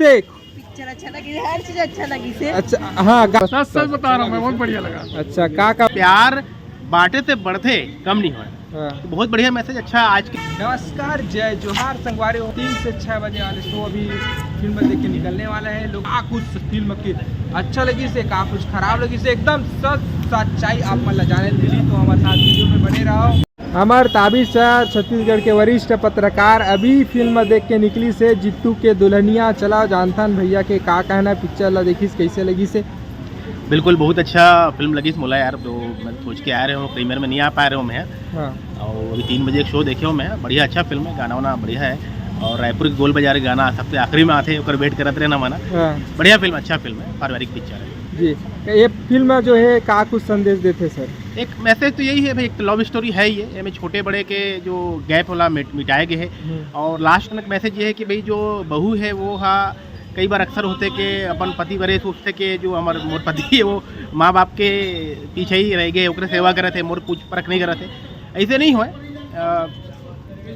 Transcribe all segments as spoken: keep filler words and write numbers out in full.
देख। पिक्चर अच्छा लगी, हर चीज अच्छा लगी से। अच्छा, हाँ, गा- सच सच बता रहा हूँ मैं, बहुत बढ़िया लगा। अच्छा, का का प्यार बांटे से बढ़थे, कम नहीं होय। हाँ। तो बहुत बढ़िया मैसेज। अच्छा, आज के नमस्कार, जय जोहार संगवारी हो। तीन से छः बजे वाले शो अभी फिल्म देख के निकलने वाला है लोग। का कुछ फिल्म की अच्छा लगी से, का कुछ खराब लगी से, एकदम सच सच्चाई आप मन ला जाने मिली। तो हमारे साथ वीडियो में बने रहो। हमर ताबीज सर, छत्तीसगढ़ के वरिष्ठ पत्रकार, अभी फिल्म देख के निकली से जीतू के दुल्हनिया। चला जानथन भैया के का कहना है, पिक्चर ला देखिस, कैसे लगी से? बिल्कुल, बहुत अच्छा फिल्म लगिस मोला यार। तो मैं सोच के आ रहे हो, प्रीमियर में नहीं आ पा रहे हो मैं। हाँ। और अभी तीन बजे एक शो देखे हो मैं, बढ़िया अच्छा फिल्म है, गाना वाना बढ़िया है। और रायपुर के गोल बाजार के गाना सबसे आखिरी में आते हैं, ओकर वेट करत रहना माना। हाँ। बढ़िया फिल्म, अच्छा फिल्म है, पारिवारिक पिक्चर है। जी, ये फिल्म जो है का कुछ संदेश देथे सर? एक मैसेज तो यही है भाई, एक तो लव स्टोरी है ये, एमे छोटे बड़े के जो गैप होला मिट-, मिटाए गए है। हम्म। और लास्ट में एक मैसेज ये है कि भाई जो बहू है वो हा कई बार अक्सर होथे के अपन पति बरे सोचथे के जो हमर मोर पति है वो माँ बाप के पीछे ही रह गए, ओकरे सेवा करत है, मोर पूछ परख नहीं करत है। ऐसे नहीं होय, अ,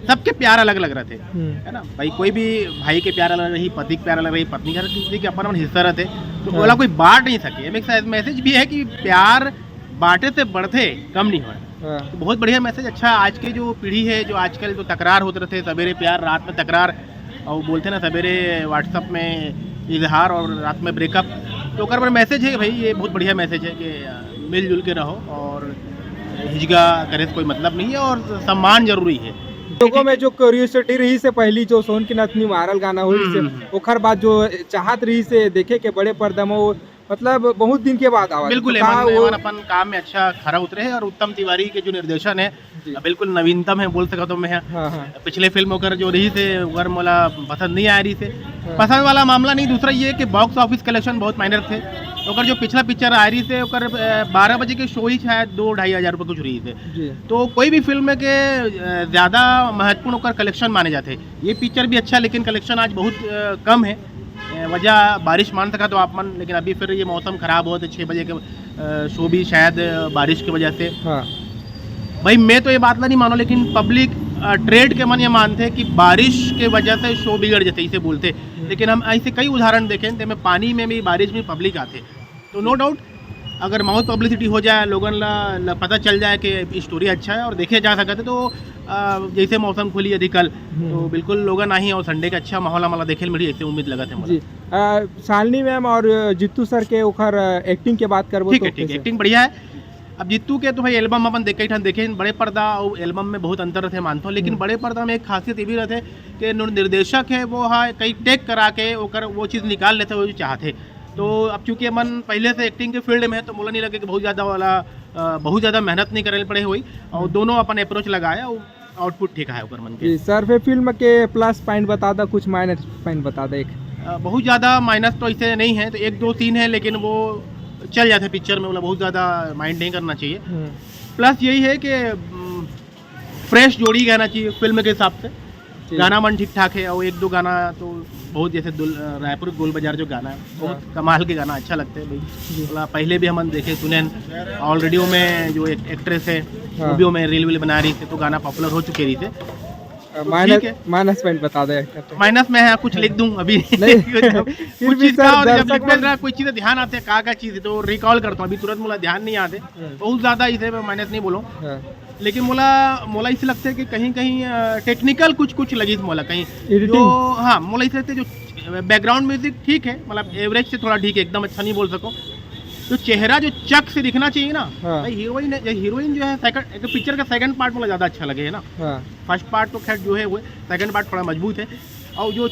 सबके प्यार अलग अलग रहते, हम्म। है ना भाई? कोई भी भाई के प्यार अलग रही, पति के प्यार अलग रही, पत्नी के अलग, किसी के अपन अपन हिस्सा रहते, तो हाँ। ओला कोई बांट नहीं सके। एमे एक मैसेज भी है कि प्यार बांटे से बढ़थे, कम नहीं होय। हाँ। तो बहुत बढ़िया मैसेज। अच्छा, आज के जो पीढ़ी है, जो आजकल जो तकरार होते रहते, सवेरे प्यार, रात में तकरार, और बोलते ना सवेरे WhatsApp में इजहार और रात में ब्रेकअप, तो ओकर बर मैसेज है भाई, ये बहुत बढ़िया मैसेज है कि, अ, मिलजुल के रहो और हिजगा करे से कोई मतलब नहीं है और सम्मान जरूरी है। लोगों में जो क्यूरियोसिटी रही से पहली जो सोन के नथनी वायरल गाना हुई हम्म, से, हम्म, हम्म। ओकर बाद जो चाहत रही से देखे के बड़े पर्दा में, वो मतलब बहुत दिन के बाद आवा। बिल्कुल, तो का एमन, वो एमन अपन काम में अच्छा खरा उतरे है और उत्तम तिवारी के जो निर्देशन है, जी। बिल्कुल नवीनतम है बोल सकत हो मैं। हाँ, हाँ। पिछले फिल्म ओकर जो रही थे, ओकर मोला पसंद नहीं आ रही थे। हाँ। पसंद वाला मामला नहीं, दूसरा ये कि बॉक्स ऑफिस कलेक्शन बहुत माइनर थे। ओकर जो पिछला पिक्चर आ रही थे, ओकर, अ, बारह बजे के शो ही शायद दो ढाई हज़ार रुपये कुछ रही थे। जी। तो कोई भी फिल्म के, अ, ज़्यादा महत्वपूर्ण ओकर कलेक्शन माने जाते। ये पिक्चर भी अच्छा, लेकिन कलेक्शन आज बहुत, अ, कम है। अ, वजह बारिश मान सका तो आप मन, लेकिन अभी फिर ये मौसम खराब हो तो छः बजे के, अ, शो भी शायद, अ, बारिश की वजह से। हाँ। भाई, मैं तो ये बात ला नहीं मानो, लेकिन पब्लिक, अ, ट्रेड के मन ये मानते हैं कि बारिश के वजह से शो बिगड़ जाते, इसे बोलते। हम्म। लेकिन हम ऐसे कई उदाहरण देखें, जेमे पानी में भी, बारिश में पब्लिक आते। तो नो डाउट, अगर माउथ पब्लिसिटी हो जाए, लोगन ला, ला पता चल जाए कि स्टोरी अच्छा है और देखे जा सकते, तो, अ, जैसे मौसम खुली यदि कल, हम्म। तो बिल्कुल लोगन आही और संडे का अच्छा माहौल हमला देखे मिली, ऐसे उम्मीद लगत है मोला। जी। अ, शालिनी मैम और जीतू सर के ओखर, अ, एक्टिंग के बात करबो ठीक तो है, ठीक है, कैसे? एक्टिंग बढ़िया है। अब जीतू के तो भाई एल्बम अपन देखे, ठन देखे, बड़े पर्दा और एल्बम में बहुत अंतर रहते मानता हूँ, लेकिन हम्म। बड़े पर्दा में एक खासियत ये भी रहते कि जो निर्देशक है वो हा कई टेक करा के ओकर वो चीज़ निकाल लेते, वो जो चाहते। तो अब चूंकि अपन पहले से एक्टिंग के फील्ड में है, तो मोला नहीं लगे कि बहुत ज़्यादा वाला, अ, बहुत ज़्यादा मेहनत नहीं करे पड़े हुई, और हम्म। दोनों अपन अप्रोच लगाए और आउटपुट ठीक है ओकर मन के। जी, सर, फिर फिल्म के प्लस पॉइंट बता दा, कुछ माइनस पॉइंट बता दा एक। अ, बहुत ज़्यादा माइनस तो ऐसे नहीं है, तो एक दो सीन है, लेकिन वो चल जाते पिक्चर में, मतलब बहुत ज़्यादा माइंड नहीं करना चाहिए। हम्म। प्लस यही है कि, उम, फ्रेश जोड़ी कहना चाहिए फिल्म के हिसाब से। जी। गाना मन ठीक ठाक है और एक दो गाना तो बहुत, जैसे दुल-, अ, रायपुर गोल बाजार जो गाना है, बहुत हाँ। कमाल के गाना, अच्छा लगता है भाई। जी। बोला, पहले भी हमन देखे सुने हैं, ऑलरेडी में जो एक एक्ट्रेस है, हाँ। वो भी में रील वील बना रही थी, तो गाना पॉपुलर हो चुके रही थे। अ, तो माइनस, ठीक है। माइनस पॉइंट बता दे। माइनस में है, कुछ लिख दूं अभी। नहीं। फिर कुछ भी चीज़ सर, का और जब दर्शक लिख मन रहा, कोई चीज़ें ध्यान आते हैं, का, का चीज़ है, तो रिकॉल करता हूँ, अभी तुरंत मोला ध्यान नहीं आते, हम्म। बहुत ज़्यादा इसे मैं माइनस नहीं बोलूँ। हाँ। लेकिन मोला, मोला इसे लगता है कि कहीं, कहीं, अ, टेक्निकल कुछ, कुछ लगी मोला कहीं। एडिटिंग? जो, हाँ, मोला इसे लगता है जो बैकग्राउंड म्यूजिक ठीक है, मतलब एवरेज से थोड़ा ठीक है, एकदम अच्छा नहीं बोल सको। जो चेहरा जो चक से दिखना चाहिए ना, हाँ। भाई हीरोइन है, हीरोइन जो है सेकंड, एक पिक्चर का सेकंड पार्ट मोला ज़्यादा अच्छा लगे है ना। हाँ। फर्स्ट पार्ट तो खैर जो है वो, सेकंड पार्ट थोड़ा मजबूत है। और जो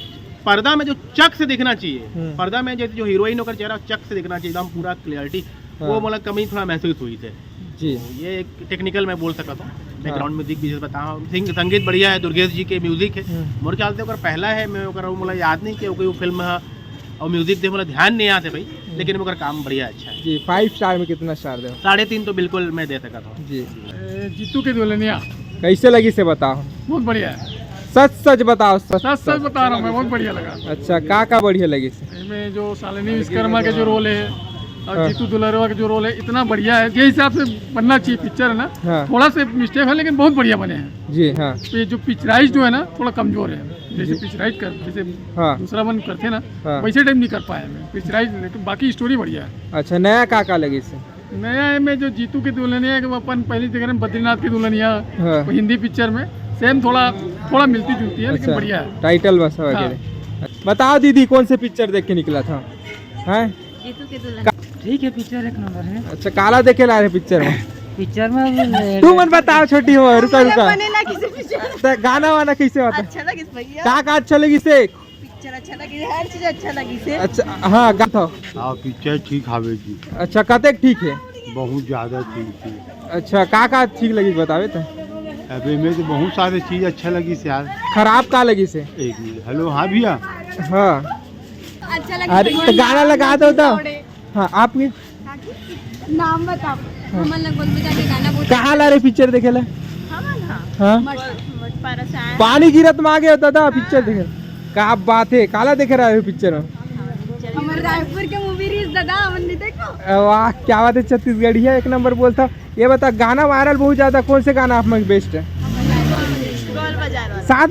पर्दा में जो चक से दिखना चाहिए, हम्म। पर्दा में जैसे जो हीरोइन होकर चेहरा चक से दिखना चाहिए, एकदम पूरा क्लियरिटी, हाँ। वो मोला कमी थोड़ा महसूस हुई थे। जी। तो ये एक टेक्निकल मैं बोल सकता हूँ। हाँ। बैकग्राउंड म्यूजिक भी जैसे बताया, सिंग-, संगीत बढ़िया है, दुर्गेश जी के म्यूजिक है। हम्म। मोर ख्याल से ओकर पहला है, मैं ओकर मोला याद नहीं कि कोई वो फिल्म है और म्यूजिक दे मोला ध्यान नहीं आते भाई, हम्म। लेकिन ओकर काम बढ़िया अच्छा है। जी, फाइव स्टार में कितना स्टार दे? साढ़े तीन तो बिल्कुल मैं दे सकता हूँ। जी। ए, जीतू के दुल्हनिया। कैसे लगी से बताओ? बहुत बढ़िया है। सच सच बताओ, सच सच सच सच। बता रहा हूँ मैं, बहुत बढ़िया लगा। अच्छा, का का बढ़िया लगी से? इसमें जो शालिनी विश्वकर्मा के जो रोल है, और हाँ। जीतू दुलरवा का जो रोल है, इतना बढ़िया है, जे हिसाब से बनना चाहिए पिक्चर है ना। हाँ। थोड़ा सा मिस्टेक है, लेकिन बहुत बढ़िया बने हैं। जी हाँ। तो ये जो पिक्चराइज जो है ना, थोड़ा कमजोर है, जैसे जी। पिक्चराइज कर, जैसे हाँ। दूसरा मन करते ना, हाँ। वैसे टाइप नहीं कर पाए हैं पिक्चराइज, लेकिन बाकी स्टोरी बढ़िया है। अच्छा, नया का का लगिस? नया है में जो जीतू की दुल्हनिया है, वो अपन पहले देख रहे हैं बद्रीनाथ की दुल्हनिया, हाँ। वो हिंदी पिक्चर में सेम, थोड़ा थोड़ा मिलती जुलती है, लेकिन अच्छा, बढ़िया है। टाइटल बस हाँ। वगैरह। बताओ दीदी, कौन से पिक्चर देख के निकला था? हैं? जीतू की दुल्हन। ठीक है, पिक्चर एक नंबर है। अच्छा, काला देखे ला रहे पिक्चर में? पिक्चर में अभी ले- तू मन बताओ, छोटी हो, रुका, रुका। बने ना किसी पिक्चर। तो गाना वाना कैसे होता? अच्छा लगिस भैया। का, का अच्छा लगिस? पिक्चर अच्छा लगिस, हर चीज अच्छा लगिस। अच्छा, हाँ, गा था। हाँ, पिक्चर ठीक हावे जी। अच्छा, कतेक ठीक है? बहुत ज्यादा ठीक है। अच्छा, का, का ठीक लगिस बतावे तो? अबे, में तो बहुत सारे चीज अच्छा लगिस यार। खराब का लगिस? एक मिनट, हेलो, हाँ भैया। हाँ। अच्छा लगिस अरे, भैया। तो गाना लगा दो तो। हाँ, आप ये नाम बताओ। हमन ला गोल बजा के गाना बोल। कहाँ ला रहे पिक्चर देखे ला? हमन हाँ। हाँ। मठ, मठ पारा से आए। पानी गिरत में आ गया दादा, पिक्चर देखे। का बात है, काला देखे रहे हो पिक्चर में? हमर रायपुर के मूवी रिलीज दादा, हमन नहीं देखो। अ, वाह, क्या बात है, छत्तीसगढ़िया एक नंबर बोलता। ये बता, गाना वायरल बहुत ज्यादा, कौन से गाना आप में बेस्ट है? गोल बाजार वाला। साथ